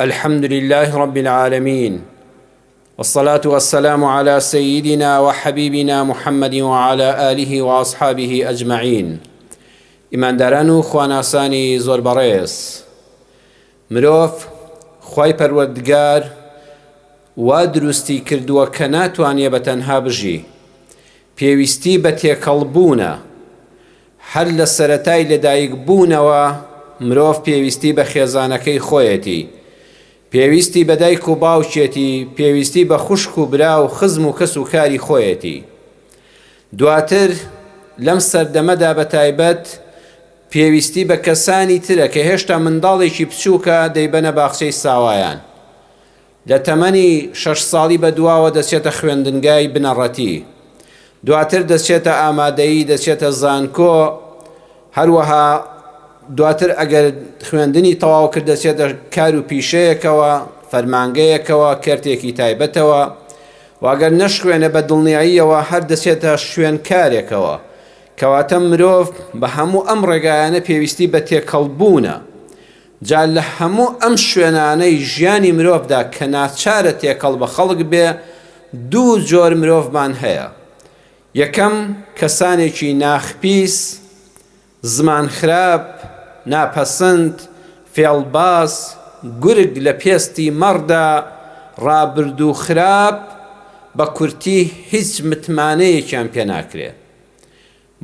الحمد لله رب العالمين والصلاة والسلام على سيدنا وحبيبنا محمد وعلى آله وأصحابه أجمعين ئیمانداران و خواناسانی زۆر بەڕێز مرۆڤ خوای پەروەردگار وا دروستی کردووە کە ناتوانێ بە تەنها بژی پێویستی بە تێکەڵ بوونە هەر لە سەرەتای لەدایک بوونەوە مرۆڤ پێویستی بە خێزانەکەی خۆیەتی، پێویستی بە دایک و باوکێتی، پێویستی بە خوشک و برا و خزم و کەس و کاری خۆیەتی. دواتر لەم سەردەمەدا بە تایبەت پێویستی بە کەسانی ترە کە هێشتا منداڵێکی بچووکە دەیبەنە باخچەی ساوایان. لە تەمەنی شەش ساڵی بەدواوە دەچێتە خوێندنگای بنەڕەتی، دواتر دەچێتە ئامادەیی، دەچێتە زانکۆ، هەروەها دواتر ئەگەر خوێندنی تەواو کرد دەچێتە کار و پیشەیەکەوە، فەرمانگەیەکەوە، کەرتێکی تایبەتەوە و ئەگەر نەشخوێنێ بە دڵنیاییەوە هەر دەچێتە شوێنکارێکەوە. کەواتە مرۆڤ بە هەموو ئەم ڕێگایانە پێویستی بە تێکەڵبوونە. جا لە هەموو ئەم شوێنانەی ژیانی مرۆڤدا کە ناچارە تێکەڵ بە خەڵک بێ، دوو جۆر مرۆڤمان هەیە. یەکەم، کەسانێکی ناخپیس، زمان خراپ، ناپەسند، فێڵباز، گورگ لە پێستی مەڕدا، ڕابردوو خراپ، بە کورتی هیچ متمانەیەکیان پێ ناکرێ.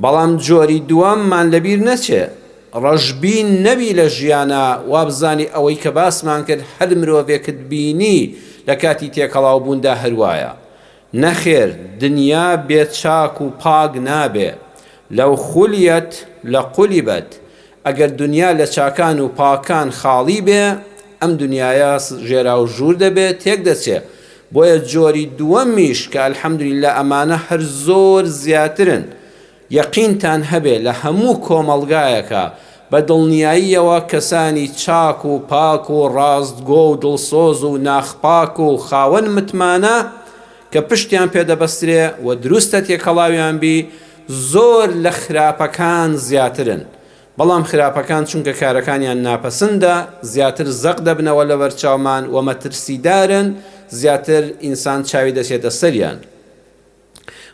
بەڵام جۆری دووەممان لەبیر نەچێ، ڕەشبین نەبی لە ژیانا، وابزانی ئەوەی کە باسمان کرد هەر مرۆڤێکت بینی لە کاتی تێکەڵاوبووندا هەروایە. نەخێر دنیا بێ چاک و پاک نابێ، لو خلیت لقلبت، ئەگەر دنیا لە چاکان و پاکان خاڵی بێ، ئەم دنیایە ژێراوژوور دەبێ، تێک دەچێ. بۆیە جۆری دووەمیش کە الحمدللە ئەمانە هەر زۆر زیاترن، یەقینتان هەبێ لە هەموو کۆمەڵگایەکا بە دڵنیاییەوە کەسانی چاک و پاک و ڕاستگۆ و دڵسۆز و ناخپاک و خاوەن متمانە کە پشتیان پێ دەبەسترێ و دروستە تێکەڵاویان بی زۆر لە خراپەکان زیاترن بەڵام خراپەکان چونکە کارەکانیان ناپەسندە زیاتر زەق دەبنەوە لەبەرچاومان و مەترسیدارن زیاتر ئینسان چاوی دەچێتە سەریان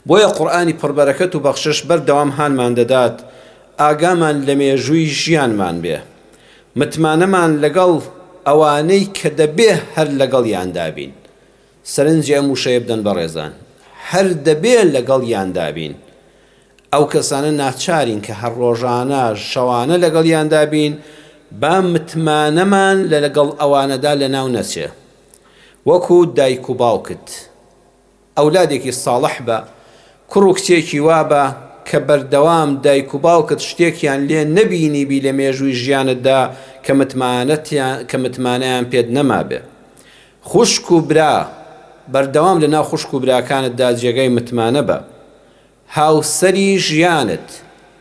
بۆیە قورئانی پڕبەرەکەت و بەخشش بەردەوام هانمان دەدات ئاگامان لە مێژووی ژیانمان بێ متمانەمان لەگەڵ ئەوانەی کە دەبێ هەر لەگەڵیاندا بین سەرنجی ئەم وشەیە بدەن بەڕێزان هەر دەبێ لەگەڵیاندا بین ئەو کەسانە ناچارین کە هەر ڕۆژانە شەوانە لەگەڵیاندا بین با متمانەمان لە لەگەڵ ئەوانەدا لەناو نەچێ وەکو دایک و باوکت ئەولادێکی ساڵح بە کوڕ و کچێکی وابە کە بەردەوام دایک و باوکت شتێکیان لێ نەبینیبی لە مێژووی ژیانتدا کە متمانەتیان کە متمانەیان پێت نەمابێ خوشک و برا بەردەوام لەناو خوشک و براکانتدا جێگای متمانە بە هاوسەری ژیانت،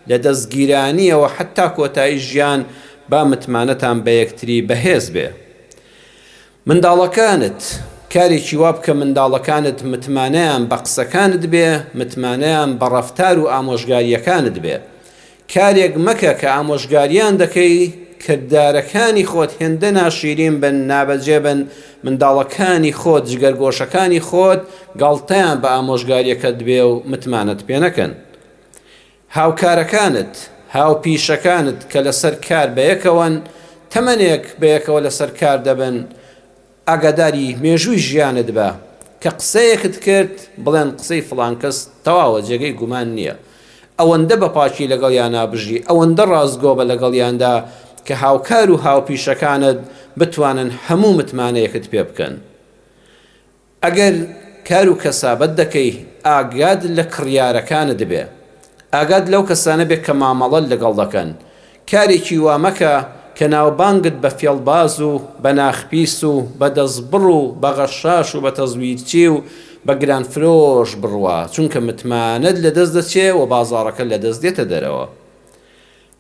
لە دەستگیرانیەوە حەتا کۆتایی ژیان با متمانەتان بە یەکتری بەهێز بێ. منداڵەکانت، کارێکی وا بکە منداڵەکانت متمانەیان بە قسەکانت بێ، متمانەیان بە ڕەفتار و ئامۆژگارییەکانت بێ. کارێک مەکە کە ئامۆژگاریان دەکەی کردارەکانی خۆت هێندە ناشیرین بن نابەجێ بن منداڵەکانی خۆت جگەرگۆشەکانی خۆت گاڵتەیان بە ئامۆژگاریەکەت بێ و متمانەت پێ نەکەن هاوکارەکانت هاوپیشەکانت کە لەسەر کار بەیەکەوەن تەمەنێک بەیەکەوە لەسەر کار دەبن ئاگاداری مێژووی ژیانت بە، کە قسەیەکت کرد بڵێن قسەی فڵان کەس تەواوە جێگەی گومان نییە. ئەوەندە بە پاکی لەگەڵیانا بژی، ئەوەندە ڕاستگۆ بە لەگەڵیاندا کە هاوکار و هاوپیشەکانت بتوانن هەموو متمانەیەکت پێ بکەن. ئەگەر کار و کەسابەت دەکەی ئاگات لە کڕیارەکانت بێ. ئاگات لەو کەسانە بێ کە مامەڵەت لەگەڵ دەکەن. کارێکی وا مەکە کە ناوبانگت بە فێڵباز و بە ناخپیس و بە دەستبڕ و بە غەشاش و بە تەزویرچی و بە گرانفرۆش بڕوا، چونکە متمانەت لەدەست دەچێ و بازاڕەکە لەدەست دێتە دەرەوە.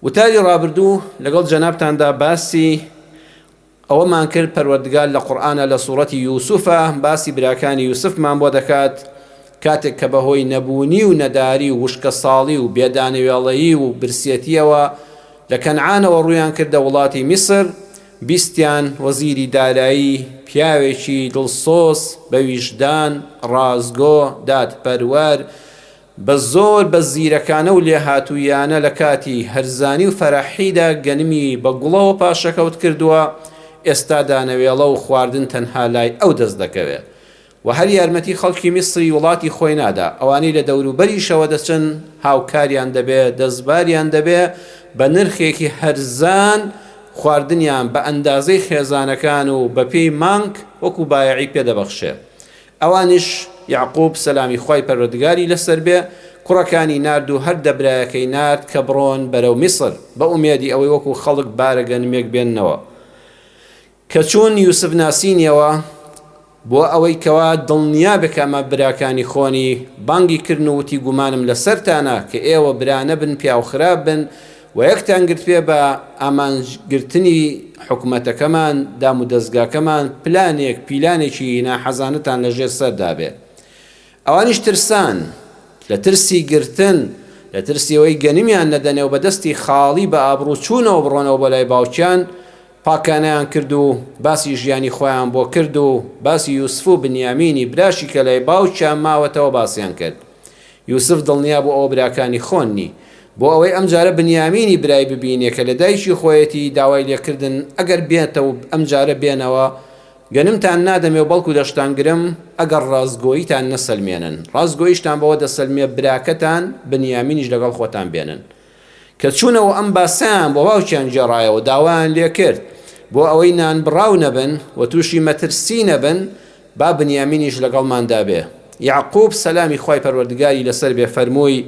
وتاری ڕابردوو لەگەڵ جەنابتاندا باسی ئەوەمان کرد پەروەردگار لە قورئانا لە سوڕەتی یوسفا باسی براکانی یوسفمان بۆ دەکات کاتێک کە بەهۆی نەبوونی و نەداری و وشکەساڵی و بێدانەوێڵەیی و برسێتیەوە لە کەنعانەوە ڕوویان کردە وڵاتی میسر. بیستیان وەزیری دارایی پیاوێکی دڵسۆز، بە ویژدان، ڕاستگۆ، دادپەروەر، بە زۆر بە زیرەکانە و لێهاتوویانە لە کاتی هەرزانی و فەرەحیدا گەنمی بە گوڵەوە پاشەکەوت کردووە، ئێستا دانەوێڵە و خواردن تەنها لای ئەو دەست دەکەوێ. وە هەر یارمەتی خەڵکی میسری وڵاتی خۆی نادا، ئەوانەی لە دەوروبەریشەوە دەچن هاوکاریان دەبێ، دەستباریان دەبێ، بە نرخێکی هەرزان خواردنیان بە ئەندازەی خێزانەکان و بە پێی مانگ وەکو بایەعی پێ دەبەخشێ. ئەوانیش، یەعقوب سەلامی خوای پەروەردگاری لەسەر بێ، کوڕەکانی نارد و هەر دە برایەکەی نارد کە بڕۆن بەرەو میسر، بە ئومێدی ئەوەی وەکو خەڵک بارە گەنمێک بێننەوە. کە چوون یوسف ناسینیەوە، بۆ ئەوەی کەوا دڵنیا بێ کە ئەمە براکانی خۆنی، بانگی کردن و وتی گومانم لەسەرتانە کە ئێوە برا نەبن پیاو خراپ بن و یەکتان گرتبێ بە ئامانج گرتنی حکومەتەکەمان دام و دەزگاکەمان پلانێک پیلانێکی ناحەزانەتان لە ژێر سەردا بێ. ئەوانیش ترسان، لە ترسی گرتن، لە ترسی ئەوەی گەنمیان نەدەنێ و بە دەستی خاڵی بە ئابڕوو چوونەوە بڕۆنەوە بۆ لای باوکیان، پاکانەیان کرد و باسی ژیانی خۆیان بۆ کرد و باسی یوسف و بنیامینی براشی کە لای باوکیان ماوەتەوە باسیان کرد. یوسف دڵنیا بوو ئەوە براکانی خۆننی. بۆ ئەوەی ئەمجارە بنیامینی برای ببینێ کە لە دایکی خۆیەتی داوای لێکردن ئەگەر بێتەو ئەمجارە بێنەوە گەنمتان نادەمێ و بەڵکو دەشتانگرم ئەگەر ڕاستگۆییتان نەسەلمێنن. ڕاستگۆییشتان بەوە دەسەلمێ براکەتان بنیامینیش لەگەڵ خۆتان بێنن. کە چوونەوە ئەم باسەیان بۆ باوکیان گێڕایەوە داوایان لێکرد بۆ ئەوەی نانبڕاو نەبن و تووشی مەترسی نەبن با بنیامینیش لەگەڵماندا بێ. یەعقوب سەلامی خوای پەروەردگاری لەسەر بێ فەرمووی،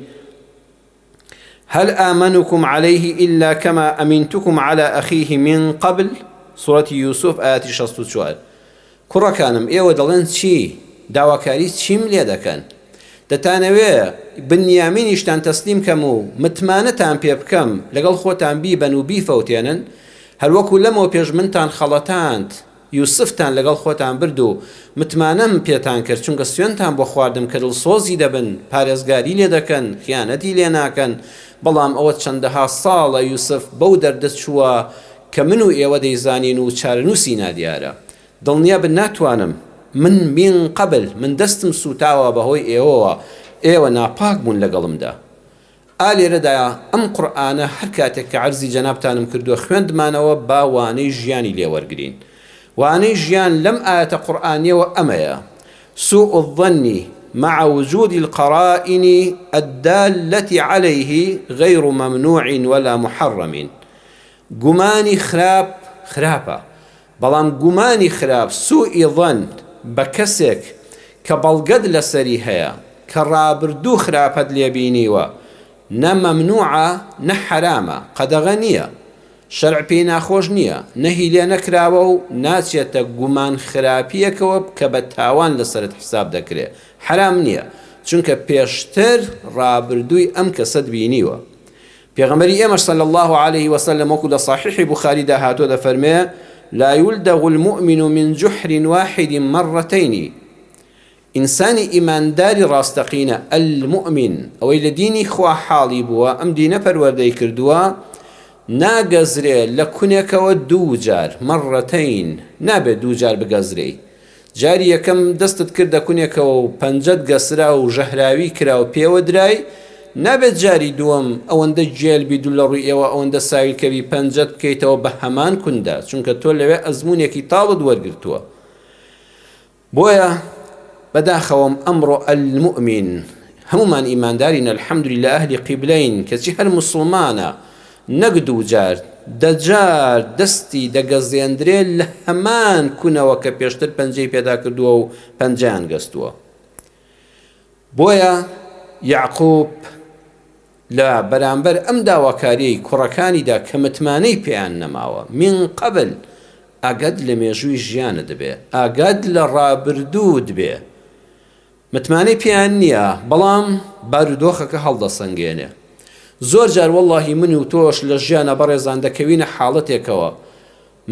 هل آمنکم علیه الا کما امنتکم علی اخیه من قبل، سورەتی یوسف ئایەتی 64. کوڕەکانم ئێوە دەڵێن چی؟ داواکاری چیم لێ دەکەن؟ دەتانەوێ بنیامینیشتان تەسلیم کەم و متمانەتان پێ بکەم لەگەڵ خۆتان بیبەن و بیفەوتێنن؟ هەروەکو لەمەو پێش منتان خەڵەتاند، یوسفتان لەگەڵ خۆتان برد و متمانەم پێتان کرد، چونکە سوێندتان بۆ خواردم کە دڵسۆزی دەبن، پارێزگاری لێ دەکەن، خیانەتی لێ ناکەن، بەڵام ئەوە چەندەها ساڵە یوسف بەو دەردە چووە کە من و ئێوە دەیزانین و چارەنووسی نادیارە. دڵنیا بن ناتوانم. من من قبل، من دەستم سووتاوە بەهۆی ئێوەوە، ئێوە ناپاک بوون لەگەڵمدا. ئا لێرەدا ئەم قورئانە هەر کاتێک کە عەرزی جەنابتانم کردووە خوێندمانەوە با وانەی ژیانی لێ وەرگرین. وانەی ژیان لەم ئایەتە قورئانیەوە ئەمەیە، سوء الظن مع وجود القرائن الدالة علیه غیر ممنوع ولا محرم. گومانی خراپ خراپە، بەڵام گومانی خراپ، سوء ظن، بە کەسێک کە بەڵگەت لەسەری هەیە کە ڕابردوو خراپەت لێ بینیوە، نە مەمنوعە نە حەرامە، قەدەغە نییە، شەرع پێی ناخۆش نییە، نەهی لێ نەکراوە و ناچێتە گومان خراپییەکەوە کە بە تاوان لەسەرت حساب دەکرێ، حەرام نییە، چونکە پێشتر ڕابردووی ئەم کەسەت بینیوە. پێغەمبەری ئێمەش صلی اللە علیه وسلم وەکو لە صحیحی بوخاریدا هاتووە دەفەرمێ، لا یلدغ المؤمن من جحر واحد مرتین، ئینسانی ئیمانداری ڕاستەقینە، المؤمن، ئەوەی لە دینی خوا حاڵی بووە، ئەم دینە پەروەردەی کردووە، ناگەزرێ لە کونێکەوە دووجار، مرتین، نابێ دووجار بگەزرێی. جاری یەکەم دەستت کردە کونێکەوە و پەنجەت گەسرا و ژەهراوی کرا و پێوە درای، نابێت جاری دووەم ئەوەندە گێل بیت و لە ڕووی ئێوە ئەوەندە ساویلکە بی پەنجەت بکەیتەوە بە هەمان کوندا، چونکە تۆ لەوێ ئەزموونێکی تاڵت وەرگرتووە. بۆیە بەداخەوەم ئەمڕۆ الموئمین هەموومان ئیماندارین الحمدللە ئەهلی قیبلەین کەچی هەر موسڵمانە نەک دووجار دەجار دەستی دەگەزێندرێ لە هەمان کونەوە کە پێشتر پەنجەی پێدا کردووە و پەنجەیان گەستووە بۆیە یەعقوب لە بەرامبەر ئەم داواکاریەی کوڕەکانیدا کە متمانەی پێیان نەماوە من قبل ئاگات لە مێژووی ژیانت بێ ئاگات لە ڕابردووت بێ متمانەی پێیان نییە بەڵام بارودۆخەکە هەڵدەسەنگێنێ زۆر جار وەڵاهی من و تۆش لە ژیانە بەڕێزان دەکەوینە حاڵەتێکەوە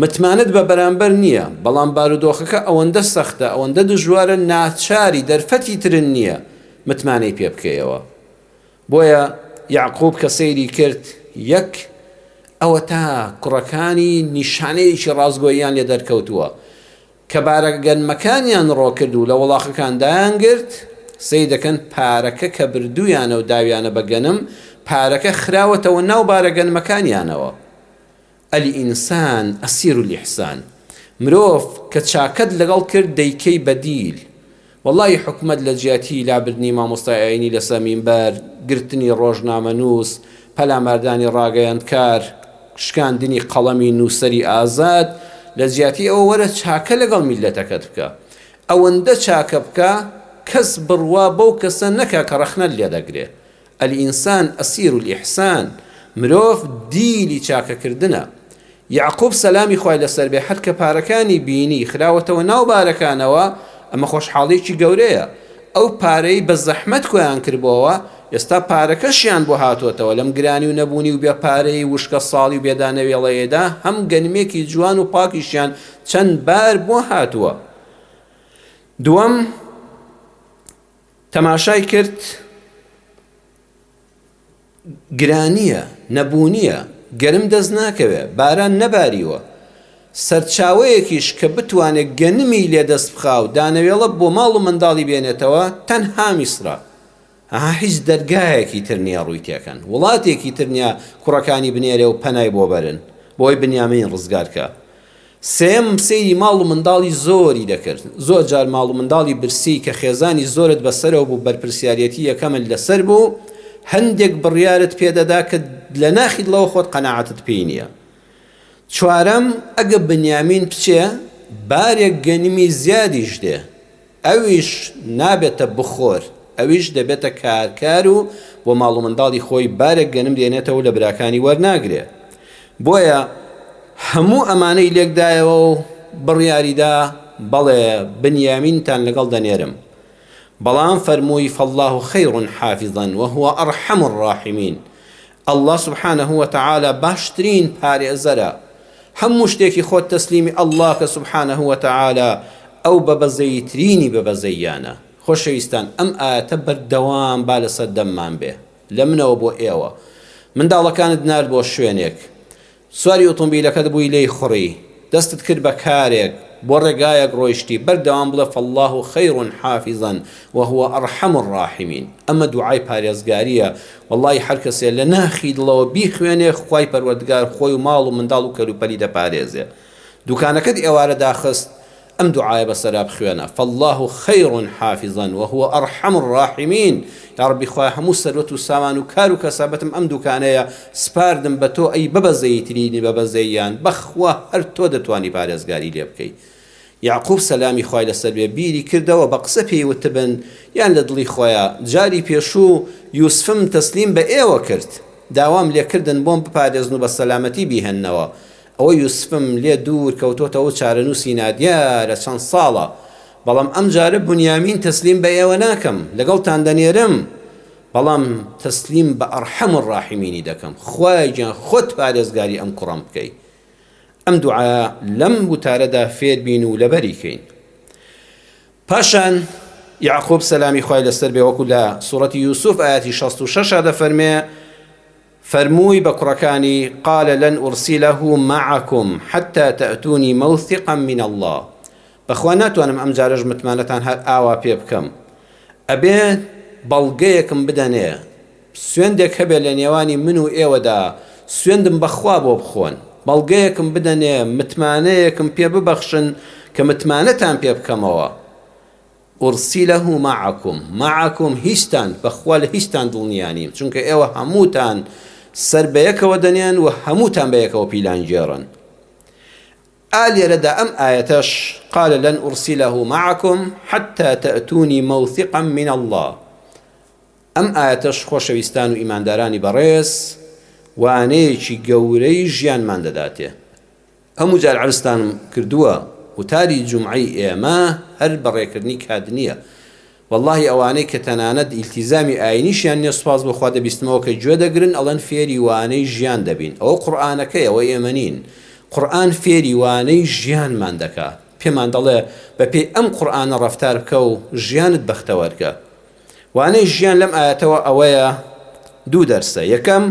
متمانەت بە بەرامبەر نییە بەڵام بارودۆخەکە ئەوەندە سەختە ئەوەندە دژوارە ناچاری دەرفەتی ترن نییە متمانەی پێ بکەیەوە بۆیە یەعقوب کە سەیری کرد یەک. ئەوەتا کوڕەکانی نیشانەیەکی ڕاستگۆییان لێ دەرکەوتووە. کە بارە گەنمەکانیان ڕۆکرد و لە وڵاخەکان دایانگرت، سەیر دەکەن پارەکە کە بردوویانە و داویانە بە گەنم، پارەکە خراوەتەوە ناو بارە گەنمەکانیانەوە. الانسان اسیر الاحسان، مرۆڤ کە چاکەت لەگەڵ کرد دەیکەی بە دیل. وەڵاهی حکومەت لە جیاتی لابردنی مامۆستای ئاینی لەسەر مینبەر، گرتنی ڕۆژنامەنووس، پەلاماردانی ڕاگەیەندکار، شکاندنی قەڵەمی نووسەری ئازاد، لە جیاتی ئەوە وەرە چاکە لەگەڵ میللەتەکەت بکە. ئەوەندە چاکە بکە کەس بڕوا بەو کەسە نەکا کە ڕەخنەت لێدەگرێ. الانسان اسیر الاحسان، مرۆڤ دیلی چاکەکردنە. یەعقوب سەلامی خوای لەسەر بێ هەر کە پارەکانی بینی خراوەتەوە ناو بارەکانەوە، ئەمە خۆشحاڵیەکی گەورەیە، ئەو پارەی بە زەحمەت کۆیان کردبۆوە ئێستا پارەکەشیان بۆ هاتۆتەوە، لەم گرانی و نەبوونی و بێ پارەیی وشکە ساڵی و بێ دانەوێڵەیەدا هەم گەنمێکی جوان و پاکیشیان چەند بار بۆ هاتووە. دووەم، تەماشای کرد گرانییە، نەبوونییە، گەرم دەست ناکەوێ، باران نەباریوە، سەرچاوەیەکیش کە بتوانێ گەنمی لێ دەست بخا و دانەوێڵە بۆ ماڵ و منداڵی بێنێتەوە تەنها میسرە. ئەها هیچ دەرگایەکی تر نییە ڕووی تێکەن، وڵاتێکی تر نییە کوڕەکانی بنێرێ و پەنای بۆ بەرن بۆی بنیامین ڕزگار کا. سێیەم، سەیری ماڵ و منداڵی زۆری دەکرد، زۆر جار ماڵ و منداڵی برسی کە خێزانی زۆرت بەسەرەوە بوو بەرپرسیاریەتی یەکەمت لەسەر بوو، هەندێک بڕیارت پێ دەدا کە لە ناخی دڵەوە خۆت قەناعەتت پێی نییە. چوارەم، ئەگە بنیامین بچێ بارێک گەنمی زیادیش دێ، ئەویش نابێتە بخۆر، ئەویش دەبێتە کارکار و بۆ ماڵ و منداڵی خۆی بارێک گەنم دێنێتەوە و لە براکانی وەرناگرێ. بۆیە هەموو ئەمانەی لێکدایەوە و بڕیاری دا، بەڵێ بنیامینتان لەگەڵ دەنێرم. بەڵام فەرمووی، فاللە خیر حافظا وهو ارحم الراحمین، اللە سبحانە وتعالی باشترین پارێزەرە، هەموو شتێکی خۆت تەسلیمی اللە کە سبحانە وتعالی ئەو بەبەزەییترینی بەبەزەییانە. خۆشەویستان ئەم ئایەتە بەردەوام با لەسەر دەممان بێ لە منەوە بۆ ئێوە. منداڵەکانت نارد بۆ شوێنێک، سواری ئۆتۆمبیلەکەت بووی لێی خوڕی، دەستت کرد بە کارێک، بۆ ڕێگایەک ڕۆیشتی، بەردەوام بڵێ فاللە خیر حافظا وهو ارحم الراحمین، ئەمە دوعای پارێزگاریە، وەڵاهی هەرکەسێ لە ناخی دڵەوە بیخوێنێ خوای پەروەردگار خۆی و ماڵ و منداڵ و کەلوپەلی دەپارێزێ. دوکانەکەت ئێوارە داخست، ئەم دوعایە بەسەرا بخوێنە، فاللە خیر حافظا وهو ارحم الراحمین، یاڕەبی خوایە هەموو سەروەت و سامان و کار و کەسابەتم ئەم دوکانەیە سپاردم بە تۆ ئەی بەبەزەییترینی بەبەزەییان بەخوا هەر تۆ دەتوانی پارێزگاری لێ بکەی. یەعقوب سەلامی خوای لەسەر بێ بیری کردەوە بە قسە پێی وتبن یان لە دڵی خۆیا، جاری پێشوو یوسفم تەسلیم بە ئێوە کرد داوام لێکردن بۆم بپارێزن و بە سەلامەتی بیهێننەوە ئەوە یوسفم لێ دوور کەوتۆتەوە و چارەنووسی نادیارە چەند ساڵە، بەڵام ئەمجارە بنیامین تەسلیم بە ئێوە ناکەم، لەگەڵتان دەنێرم، بەڵام تەسلیم بە ئەرحەم الراحمینی دەکەم، خوایە گیان خۆت پارێزگاری ئەم کوڕەم بکەی. ئەم دوعایە لەم وتارەدا فێر بین و لەبەری کەین. پاشان یەعقوب سەلامی خوای لەسەر بێ وەکو لە سوڕەتی یوسف ئایەتی 66 دەفەرمێ، فەرمووی بە کوڕەکانی، قال لن ارسله معکم حتی تأتونی موثقا من اللە، بەخوا ناتوانم ئەمجارەش متمانەتان هەر ئاوا پێ بکەم، ئەبێ بەڵگەیەکم بدەنێ، سوێندێک هەبێ لە نێوانی من و ئێوەدا، سوێندم بەخوا بۆ بخۆن، بەڵگەیەکم بدەنێ، متمانەیەکم پێ ببەخشن کە متمانەتان پێ بکەمەوە. ارسله معکم، معکم هیچتان، بەخوا لە هیچتان دڵنیا نیم، چونکە ئێوە هەمووتان سەر بەیەکەوە دەنێن و هەمووتان بەیەکەوە پیلانگێڕن. ئا لێرەدا ئەم ئایەتەش، قال لن ارسله معکم حتی تأتونی موثقا من اللە، ئەم ئایەتەش خۆشەویستان و ئیماندارانی بەڕێز وانەیەکی گەورەی ژیانمان دەداتێ. هەموو جار عەرزتانم کردووە وتاری جومعەی ئێمە هەر بەڕێکردنی کات نییە. وەڵاهی ئەوانەی کە تەنانەت ئیلتیزامی ئاینیشیان نییە سوپاس بۆ خوا دەبیستمەوە کە گوێ دەگرن ئەڵێن فێری وانەی ژیان دەبین. ئەوە قورئانەکەیە ئەوە ئێمە نین. قورئان فێری وانەی ژیانمان دەکا. پێمان دەڵێ بەپێی ئەم قورئانە ڕەفتار بکە و ژیانت بەختەوەر کە. وانەی ژیان لەم ئایەتەوە ئەوەیە دوو دەرسە، یەکەم،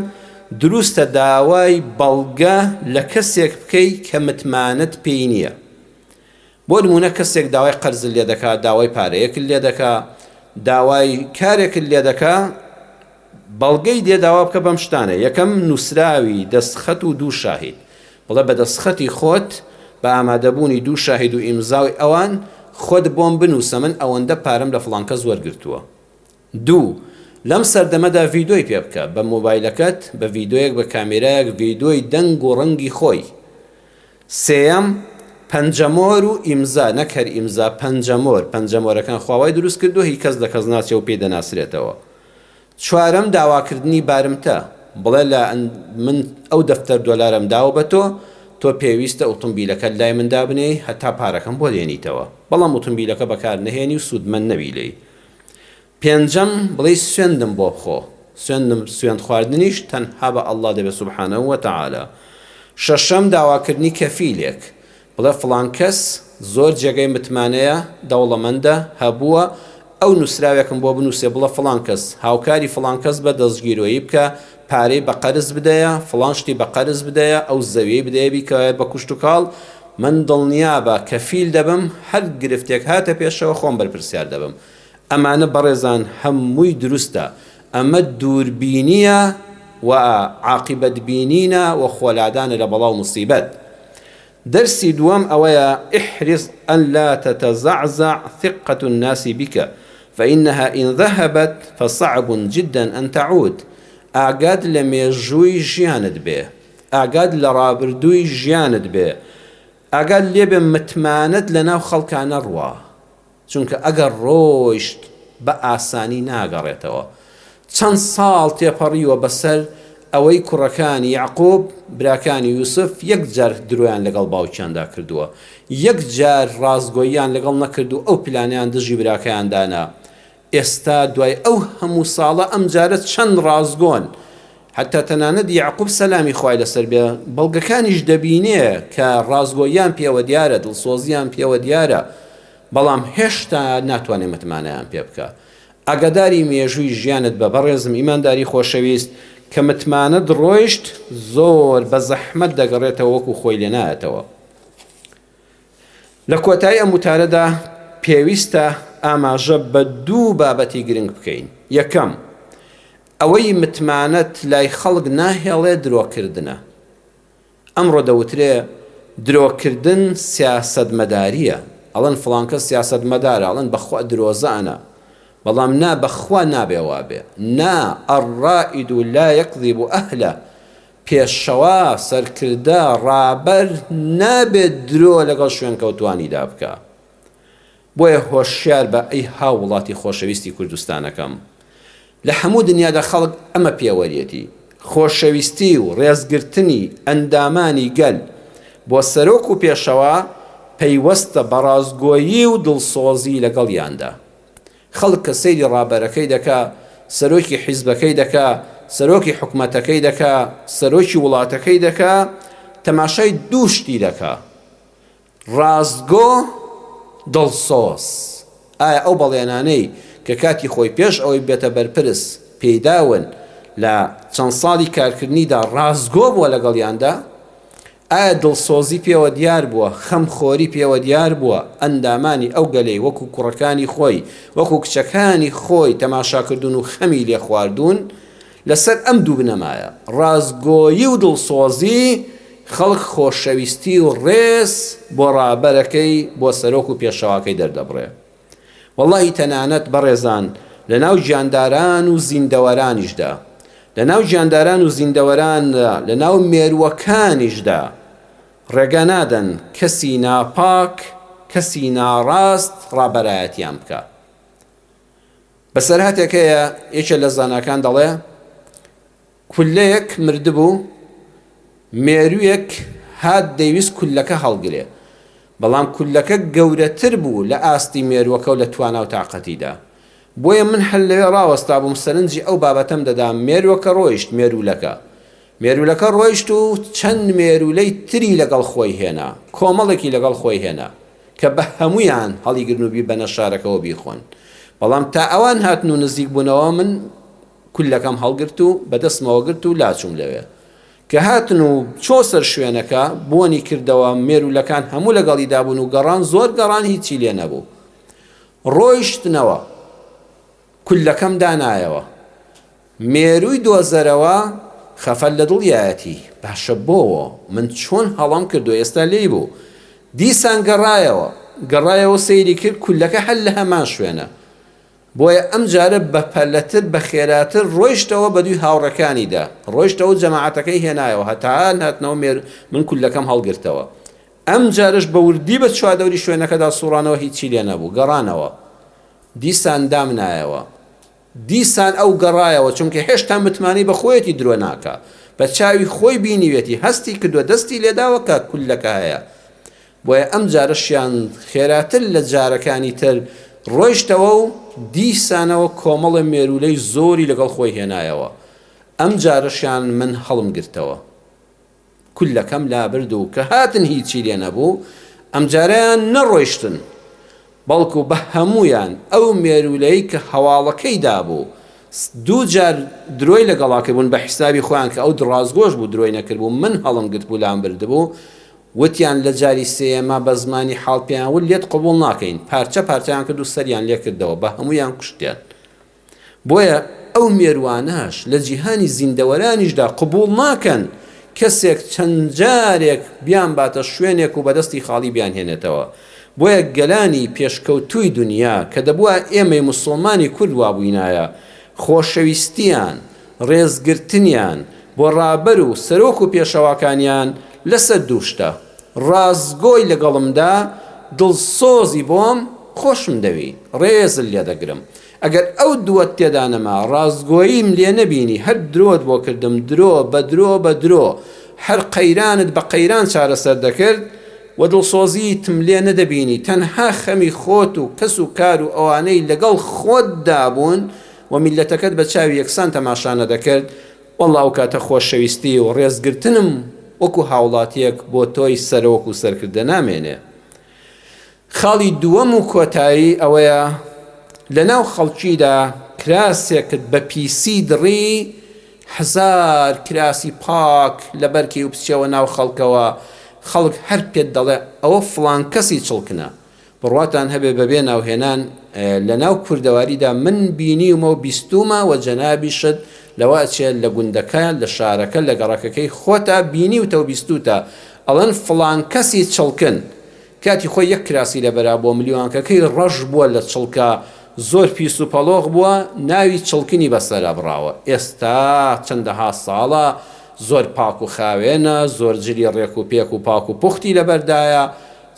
دروستە داوای بەڵگە لە کەسێک بکەی کە متمانەت پێی نییە. بۆ نموونە کەسێک داوای قەرزت لێ دەکا، داوای پارەیەکت لێ دەکا، داوای کارێکت لێ دەکا، بەڵگەی لێ داوا بکە بەم شتانە، یەکەم نووسراوی دەستخەت و دوو شاهید، بڵێ بە دەستخەتی خۆت بە ئامادەبوونی دوو شاهید و ئیمزای ئەوان خۆت بۆم بنووسە من ئەوەندە پارەم لە فڵان کەس وەرگرتووە. دوو، لەم سەردەمەدا ڤیدۆی پێ بکە، بە مۆبایلەکەت، بە ڤیدۆیەک، بە کامێرایەک ڤیدۆی دەنگ و ڕەنگی خۆی. سێیەم، پەنجەمۆر و ئیمزا، نەک هەر ئیمزا، پەنجەمۆر، پەنجەمۆرەکان خوا وای دروست کردووە هی کەس لە کەس ناچێ و پێی دەناسرێتەوە. چوارەم، داواکردنی بارمتە، بڵێ لە من ئەو دەفتەر دۆلارەم داوە بە تۆ، تۆ پێویستە ئوتومبیلەکەت لای من دابنێی هەتا پارەکەم بۆ دێنیتەوە، بەڵام ئوتومبیلەکە بەکار نەهێنی و سوودمەند نەبی لێی. پێنجەم، بڵێی سوێندم بۆ بخۆ، سوێندم سوێند خواردنیش تەنها بە اللە دەبێت سبحانە وتعالی. شەشەم، داواکردنی کەفیلێک، بڵێ فڵان کەس زۆر جێگەی متمانەیە، دەوڵەمەندە، هەبووە، ئەو نووسراوێکم بۆ بنووسێ بڵێ فڵان کەس هاوکاری فڵان کەس بە دەستگیرۆیی بکە، پارەی بە قەرز بدەیە، فڵان شتی بە قەرز بدەیە، ئەو زەویەی بدەیە بیکە بە کوشتوکاڵ، من دڵنیابە کەفیل دەبم، هەر گرفتێک هاتە پێشەوە خۆم بەرپرسیار دەبم. ئەمانە بەڕێزان هەمووی دروستە، ئەمە دووربینییە و عاقیبەت بینینە و خۆلادانە لە بەڵا و موسیبەت. دەرسی دووەم ئەوەیە، احرص ان لا تتزعزع ثقة الناس بک فانها ان ذهبت فصعب جدا ان تعود، ئاگات لە مێژووی ژیانت بێ، ئاگات لە ڕابردووی ژیانت بێ، ئاگات لێبێ متمانەت لەناو خەڵکا نەڕوا، چونکە ئەگەر ڕۆیشت بە ئاسانی ناگەڕێتەوە. چەند ساڵ تێپەڕیوە بەسەر ئەوەی کوڕەکانی یەعقوب، براکانی یوسف، یەک جار درۆیان لەگەڵ باوکیاندا کردووە. یەک جار ڕاستگۆییان لەگەڵ نەکرد و ئەو پلانەیان دژی براکەیان دانا. ئێستا دوای ئەو هەموو ساڵە ئەمجارە چەند ڕاستگۆن. حەتا تەنانەت یەعقوب سەلامی خوای لەسەر بێ بەڵگەکانیش دەبینێ کە ڕاستگۆییان پێوە دیارە، دڵسۆزییان پێوە دیارە. بەڵام هێشتا ناتوانێ متمانەیان پێ بکا. ئاگاداری مێژووی ژیانت بە بەڕێزم ئیمانداری خۆشەویست، کە متمانەت ڕۆیشت زۆر بە زەحمەت دەگەڕێتەوە وەکو خۆی لێ نایەتەوە. لە کۆتایی ئەم وتارەدا پێویستە ئاماژە بە دوو بابەتی گرنگ بکەین. یەکەم، ئەوەی متمانەت لای خەڵک ناهێڵێ درۆکردنە. ئەمڕۆ دەوترێ درۆکردن سیاسەتمەدارییە، ئەڵێن فڵان کەس سیاسەتمەدارە، ئەڵێن بەخوا درۆزانە، بەڵام نا بەخوا نابێ وابێ، نا الرائد لا یکذب اهله، پێشەوا، سەرکردە، ڕابەر نابێ درۆ لەگەڵ شوێنکەوتوانیدا بکا. بۆیە هۆشیار بە ئەی هاووڵاتی خۆشەویستی کوردستانەکەم. لە هەموو دنیادا خەڵک ئەمە پێوەریەتی. خۆشەویستی و ڕێزگرتنی ئەندامانی گەل بۆ سەرۆک و پێشەوا پەیوەستە بە ڕاستگۆیی و دڵسۆزی لەگەڵیاندا. خەڵک کە سەیری ڕابەرەکەی دەکا، سەرۆکی حیزبەکەی دەکا، سەرۆکی حکومەتەکەی دەکا، سەرۆکی وڵاتەکەی دەکا، تەماشای دوو شتی دەکا. ڕاستگۆ، دڵسۆز. ئایا ئەو بەڵێنانەی کە کاتی خۆی پێش ئەوەی ببێتە بەرپرس پێیداون لە چەند ساڵی کارکردنیدا ڕاستگۆ بووە لەگەڵیاندا؟ ئایا دڵسۆزی پێوە دیار بووە، خەمخۆری پێوە دیار بووە، ئەندامانی ئەو گەلەی وەکو کوڕەکانی خۆی، وەکو کچەکانی خۆی تەماشاکردوون و خەمی لێخواردوون؟ لەسەر ئەم دوو بنەمایە، ڕاستگۆیی و دڵسۆزی، خەڵک خۆشەویستی و ڕێز بۆ ڕابەرەکەی، بۆ سەرۆک و پێشەواکەی دەردەبڕێ. وەڵڵاهی تەنانەت بەڕێزان لەناو گیانداران و زیندەوەرانیشدا، لەناو گیانداران و زیندەوەراندا، لەناو مێرووەکانیشدا ڕێگا نادەن کەسی ناپاک، کەسی ناڕاست ڕابەرایەتیان بکا. بەسەرهاتێک هەیە یەکێ لە زاناکان دەڵێ کوللەیەک مردبوو مێروویەک هات دەیویست کوللەکە هەڵگرێ بەڵام کوللەکە گەورەتر بوو لە ئاستی مێرووەکە و لە توانا و تاقەتیدا بۆیە من هەر لەوێ ڕاوەستابووم سەرنجی ئەو بابەتەم دەدا مێرووەکە ڕۆیشت مێروولەکە مێروولەکە ڕۆیشت و چەند مێروولەی تری لەگەڵ خۆی هێنا کۆمەڵێکی لەگەڵ خۆی هێنا کە بە هەموویان هەڵیگرن و بیبەنە شارەکەوە بیخۆن بەڵام تا ئەوان هاتن و نزیک بوونەوە من. کولەکەم هەڵگرت و بە دەستمەوە گرت و لاچووم لەوێ. کە هاتن و چۆ سەر شوێنەکە، بۆنی کردەوە، مێروولەکان هەموو لەگەڵیدا بوون و گەڕان، زۆر گەڕان هیچی لێ نەبوو. ڕۆیشتنەوە. کولەکەم دانایەوە. مێرووی دۆزەرەوە خەفەت لە دڵیایەتی، باشە بۆ؟ من چۆن هەڵەم کردووە ئێستا لێی بوو. دیسان گەڕایەوە. گەڕایەوە سەیری کرد کولەکە هەر لە هەمان شوێنە. بۆیە ئەمجارە بەپەلەتر بەخێراتر ڕۆیشتەوە بەدووی هاوڕێکانیدا ڕۆیشتەوە و جەماعەتەکەی هێنایەوە هەتا هاتنەوە مێر من کولەکەم هەڵگرتەوە. ئەمجارەش بە وردی بە چواردەوری شوێنەکەدا سوڕانەوە هیچی لێ نەبوو. گەڕانەوە. دیسان دامنایەوە. دیسان ئەو گەڕایەوە، چونکە هێشتا متمانەی بە خۆیەتی درۆ ناکا. بە چاوی خۆی بینیوێتی، هەستی کردووە، دەستی لێداوە کە کوللەکە هەیە. بۆیە ئەم جارەشیان خێراتر لە جارەکانی تر ڕۆیشتەوە و دیسانەوە کۆمەڵێ مێروولەی زۆری لەگەڵ خۆی هێنایەوە. ئەم جارەشیان من هەڵمگرتەوە. کولەکەم لابرد و کە هاتن هیچی لێ نەبوو، ئەمجارەیان نەڕۆیشتن، بەڵکو بە هەموویان ئەو مێروولەی کە هەواڵەکەی دابوو، دوو جار درۆی لەگەڵا کردبوون بە حیسابی خۆیان کە ئەو ڕاستگۆش بوو درۆی نەکردبوو، من هەڵمگرتبوو لام بردبوو، وتیان لە جاری سێیەما بە زمانی حاڵ پێیان وت لێت قبوڵ ناکەین، پارچە پارچەیان کرد و سەریان لێ کردەوە، بە هەموویان کوشتیان. بۆیە ئەو مێروانەش لە جیهانی زیندەوەرانیشدا قبوڵ ناکەن کەسێک چەند جارێک بیانباتە شوێنێک و بەدەستی خاڵی بیانهێنێتەوە. بۆیە گەلانی پێشکەوتووی دونیا کە دەبوا ئێمەی موسڵمانی کورد وابووینایە خۆشەویستیان، ڕێزگرتنیان بۆ ڕابەر و سەرۆک و پێشەواکانیان لەسەر دوو شتە، ڕاستگۆی لەگەڵمدا، دڵسۆزی بۆم، خۆشم دەوێی، ڕێزت لێدەگرم. ئەگەر ئەو دووەت تێدا نەما، ڕاستگۆییم لێ نەبینی، هەر درۆت بۆ کردم، درۆ بە درۆ بە درۆ، هەر قەیرانت بە قەیران چارەسەر دەکرد و دڵسۆزیتم لێ نەدەبینی، تەنها خەمی خۆت و کەس و کار و ئەوانەی لەگەڵ خۆتدا بوون و میللەتەکەت بە چاوی یەکسان تەماشا نەدەکرد، وەڵڵا ئەو کاتە خۆشەویستی و ڕێزگرتنم وەکو هاوڵاتییەک بۆ تۆی سەرۆک و سەرکردە نامێنێ. خاڵی دووەم و کۆتایی ئەوەیە لەناو خەڵکیدا کراسێکت بە پیسی دڕی هەزار کراسی پاک لەبەرکەی و بچیەوە ناو خەڵکەوە خەڵک هەر پێت دەڵێ ئەوە فڵان کەسی چڵکنە بڕواتان هەبێ بەبێ ناوهێنان لەناو کوردەواریدا من بینیومە و بیستومە و جەنابیشت لەوە ئەچێ لە گوندەکە لە شارەکە لە گەڕەکەکەی خۆتا بینیوتە و بیستوتە ئەڵێن فڵان کەسی چڵکن کاتی خۆی یەک کراسی لەبەرا بووە ملیوانکەکەی ڕەش بووە لە چڵکە زۆر پیس و پەڵۆخ بووە ناوی چڵکنی بەسەرا بڕاوە ئێستا چەندەها ساڵە زۆر پاک و خاوێنە زۆر جلی ڕێک و پێک و پاک و پوختی لەبەردایە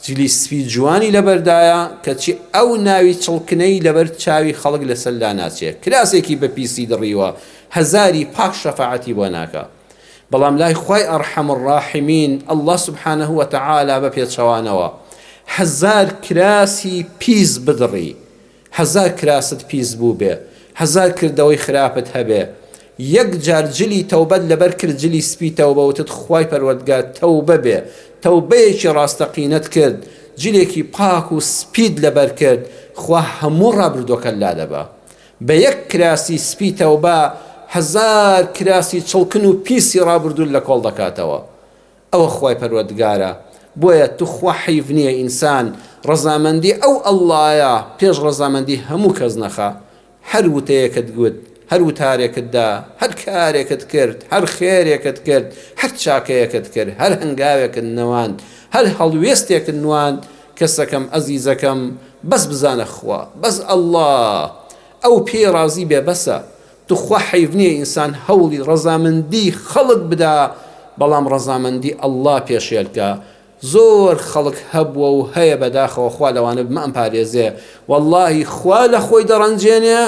جلی سپی جوانی لەبەردایە کەچی ئەو ناوی چڵکنەی لەبەر چاوی خەڵک لەسەر لاناچێ کراسێکی بە پیسی دڕیوە هەزاری پاک شەفاعەتی بۆ ناکا. بەڵام لای خوای ارحم الراحمین اللە سبحانە وتعالی بە پێچەوانەوە هەزار کراسی پیس بدڕی هەزار کراست پیس بووبێ هەزار کردەوەی خراپت هەبێ یەک جار جلی تەوبەت لەبەر کرد جلی سپی تەوبە وتت خوای پەروەردگار تەوبە بێ تەوبەیەکی ڕاستەقینەت کرد جلێکی پاک و سپیت لەبەر کرد خوا هەموو ڕابردووەکەت لادەبا بە یەک کراسی سپی تەوبە هەزار کراسی چڵکن و پیسی ڕابردووت لە کۆڵ دەکاتەوە ئەوە خوای پەروەردگارە بۆیە توخوا حەیف نیە ئینسان ڕەزامەندی ئەو اللە یە پێش ڕەزامەندی هەموو کەس نەخا هەر وتەیەکت گوت هەر وتارێکت دا هەر کارێکت کرد هەر خێرێکت کرد هەر چاکەیەکت کرد هەر هەنگاوێکت نواند هەر هەڵوێستێکت نواند کەسەکەم ئەزیزەکەم بەس بزانە خوا بەس اللە ئەو پێی ڕازی بێ بەسە توخوا حەیف نیە ئینسان هەوڵی ڕەزامەندی خەڵک بدا بەڵام ڕەزامەندی اللە پێشێلکا زۆر خەڵک هەبووە و هەیە بەداخەوە خوا لەوانە بمانپارێزێ وەڵاهی خوا لە خۆی دەڕەنجێنێ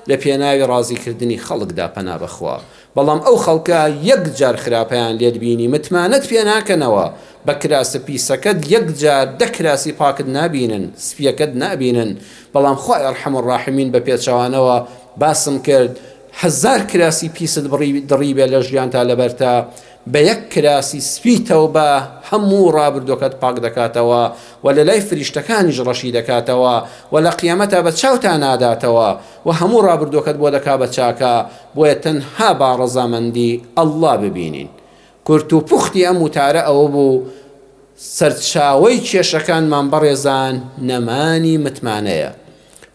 لە پێناوی ڕازیکردنی خەڵکدا پەنا بەخوا بەڵام ئەو خەڵکە یەک جار خراپەیان لێت بینی متمانەت پێ ناکەنەوە بە کراسە پیسەکەت یەک جار دە کراسی پاکت نابینن سپیەکەت نابینن بەڵام خوای ارحم الراحمین بە پێچەوانەوە باسم کرد هەزار کراسی پیست بڕی دڕیبێ لە ژیانتا لەبەرتا. بە یەک کراسی سپی تەوبە هەموو ڕابردووەکەت پاک دەکاتەوە و لە لای فریشتەکانیش ڕەشی دەکاتەوە و لە قیامەتا بە چاوتا ناداتەوە و هەموو ڕابردووەکەت بۆ دەکا بە چاکە، بۆیە تەنها با ڕەزامەندی اللە ببینین. کورت و پوختی ئەم وتارە ئەوە بوو، سەرچاوەی کێشەکانمان بەڕێزان نەمانی متمانەیە.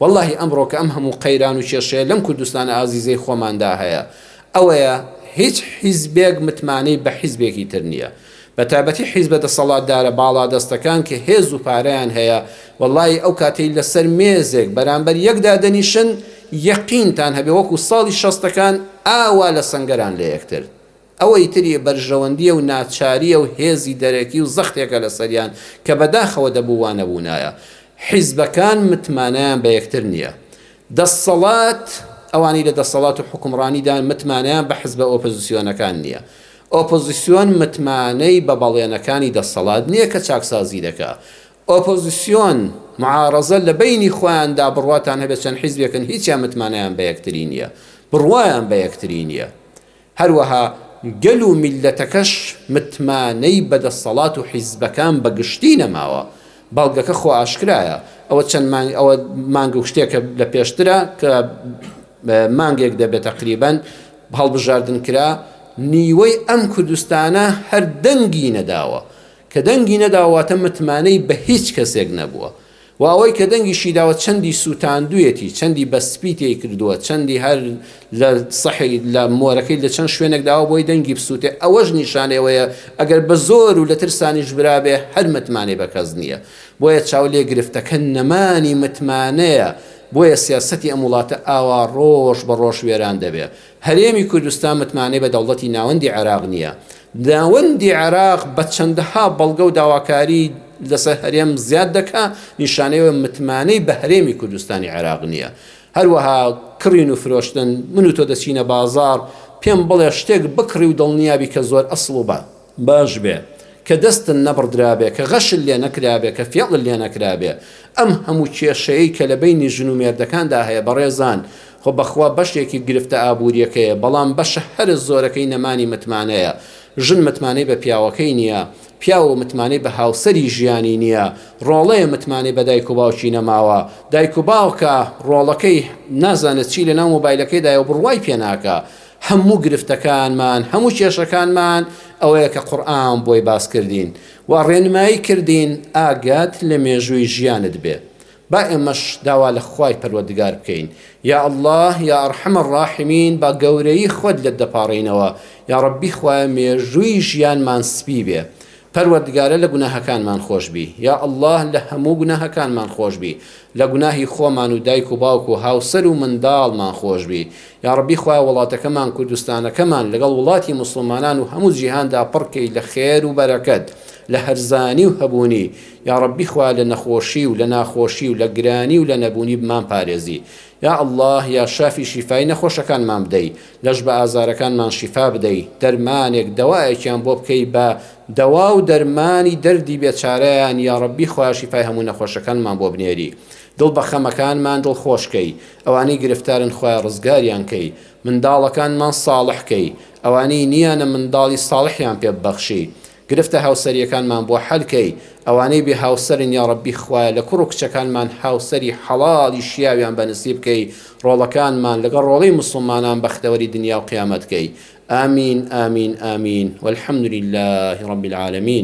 وەڵاهی ئەمڕۆ کە ئەم هەموو قەیران و کێشەیە لەم کوردستانە ئازیزەی خۆماندا هەیە ئەوەیە هیچ حیزبێک متمانەی بە حیزبێکی تر نییە بەتایبەتی حیزبە دەسەڵاتدارە باڵادەستەکان کە هێز و پارەیان هەیە وەڵاهی ئەو کاتەی لەسەر مێزێک بەرامبەر یەک دادەنیشن یەقینتان هەبێ وەکو ساڵی شەستەکان ئاوا لە سەنگەران لە یەکتر. ئەوەی تری بەرژەوەندییە و ناچارییە و هێزی دەرەکی و زەختێکە لەسەریان کە بەداخەوە دەبوو وا نەبوونایە. حیزبەکان متمانەیان بە یەکتر نییە. دەسەڵات، ئەوانەی لە دەسەڵات و حوکمڕانیدان متمانەیان بە حزبە ئۆپۆزسیۆنەکان نییە. ئۆپۆزسیۆن متمانەی بە بەڵێنەکانی دەسەڵات نییە کە چاکسازی دەکا. ئۆپۆزسیۆن، معارەزە، لە بەینی خۆیاندا بڕواتان هەبێت چەند حیزبێکن هیچیان متمانەیان بە یەکتری نییە. بڕوایان بە یەکتری نییە. هەروەها گەل و میللەتەکەش متمانەی بە دەسەڵات و حیزبەکان بە گشتی نەماوە. بەڵگەکە خۆ ئاشکرایە. ئەوە چەند مانگ ئەوە مانگ و شتێکە لە پێشترە کە مانگێک دەبێت تەقریبەن هەڵبژاردن کرا، نیوەی ئەم کوردستانە هەر دەنگی نەداوە. کە دەنگی نەداوە واتە متمانەی بە هیچ کەسێک نەبووە. وە ئەوەی کە دەنگیشی داوە چەندی سوتاندویەتی چەندی بە سپی تێی کردووە چەندی هەر لە سەحی لە مۆرەکەی لە چەند شوێنێک داوە بۆی دەنگی بسوتێ ئەوەش نیشانەی ئەوەیە ئەگەر بە زۆر و لە ترسانیش برابێ هەر متمانەی بە کەس نییە بۆیە چاو لێ گرفتەکە نەمانی متمانەیە بۆیە سیاسەتی ئەم وڵاتە ئاوا ڕۆژ بە ڕۆژ وێران دەبێ هەرێمی کوردستان متمانەی بە دەوڵەتی ناوەندی عێراق نییە. ناوەندی عێراق بە چەندەها بەڵگە و داواکاری لەسەر هەرێم زیاد دەکا، نیشانەی ئەوەیە متمانەی بە هەرێمی کوردستانی عێراق نییە. هەروەها کڕین و فرۆشتن، من و تۆ دەچینە بازاڕ، پێم بڵێ شتێک بکڕی و دڵنیابی کە زۆر ئەسڵ و باش بێ، کە دەستت نەبڕدرابێ، کە غەشت لێ نەکرابێ، کە فێڵت لێ نەکرابێ. ئەم هەموو کێشەیەی کە لە بەینی ژن و مێردەکاندا هەیە بەڕێزان، خۆ بەخوا بەشێکی گرفتە ئابووریەکەیە، بەڵام بەشە هەرە زۆرەکەی نەمانی متمانەیە. ژن متمانەی بە پیاوەکەی نییە، پیاو متمانەی بە هاوسەری ژیانی نییە، ڕۆڵەیە متمانەی بە دایک و باوکی نەماوە، دایک و باوکە ڕۆڵەکەی نازانێت چی لەناو مۆبایلەکەیدایە و بڕوای پێ ناکا. هەموو گرفتەکانمان، هەموو کێشەکانمان ئەوەیە کە قورئان بۆی باس کردین و ڕێنمایی کردین ئاگات لە مێژووی ژیانت بێ. با ئێمەش داوا لە خوای پەروەردگار بکەین یا اللە یا ارحم الراحمین با گەورەیی خۆت لێت دەپاڕێینەوە یاڕەبی خوایە مێژووی ژیانمان سپی بێ پەروەردگارە لە گوناهەکانمان خۆش بی یا اللە لە هەموو گوناهەکانمان خۆش بی لە گوناهی خۆمان و دایک و باوک و هاوسەر و منداڵمان خۆش بی یاڕەبی خوایە وڵاتەکەمان کوردستانەکەمان لەگەڵ وڵاتی موسڵمانان و هەموو جیهاندا پڕکەی لە خێر و بەرەکەت لە هەرزانی و هەبوونی یاڕەبی خوایە لە نەخۆشی و لە ناخۆشی و لە گرانی و لە نەبوونی بمان پارێزی یا اللە یا شافی شیفای نەخۆشەکانمان بدەی لەش بە ئازارەکانمان شیفا بدەی دەرمانێک دەوایەکیان بۆ بکەی بە دەوا و دەرمانی دەردی بێچارەیان یاڕەبی خوایە شیفای هەموو نەخۆشەکانمان بۆ بنێری دڵ بە خەمەکانمان دڵ خۆش کەی ئەوانەی گرفتارن خوایە ڕزگاریان کەی منداڵەکانمان ساڵح کەی ئەوانەی نیانە منداڵی ساڵحیان پێ ببەخشی گرفتە هاوسەریەکانمان بۆ حەل کەی ئەوانەی بێ هاوسەرن یاڕەبی خوایە لە کوڕ و کچەکانمان هاوسەری حەڵاڵی شیاویان بە نسیب کەی ڕۆڵەکانمان لەگەڵ ڕۆڵەی موسڵمانان بەختەوەری دنیا و قیامەت کەی آمین آمین آمین والحمد لله رب العالمین.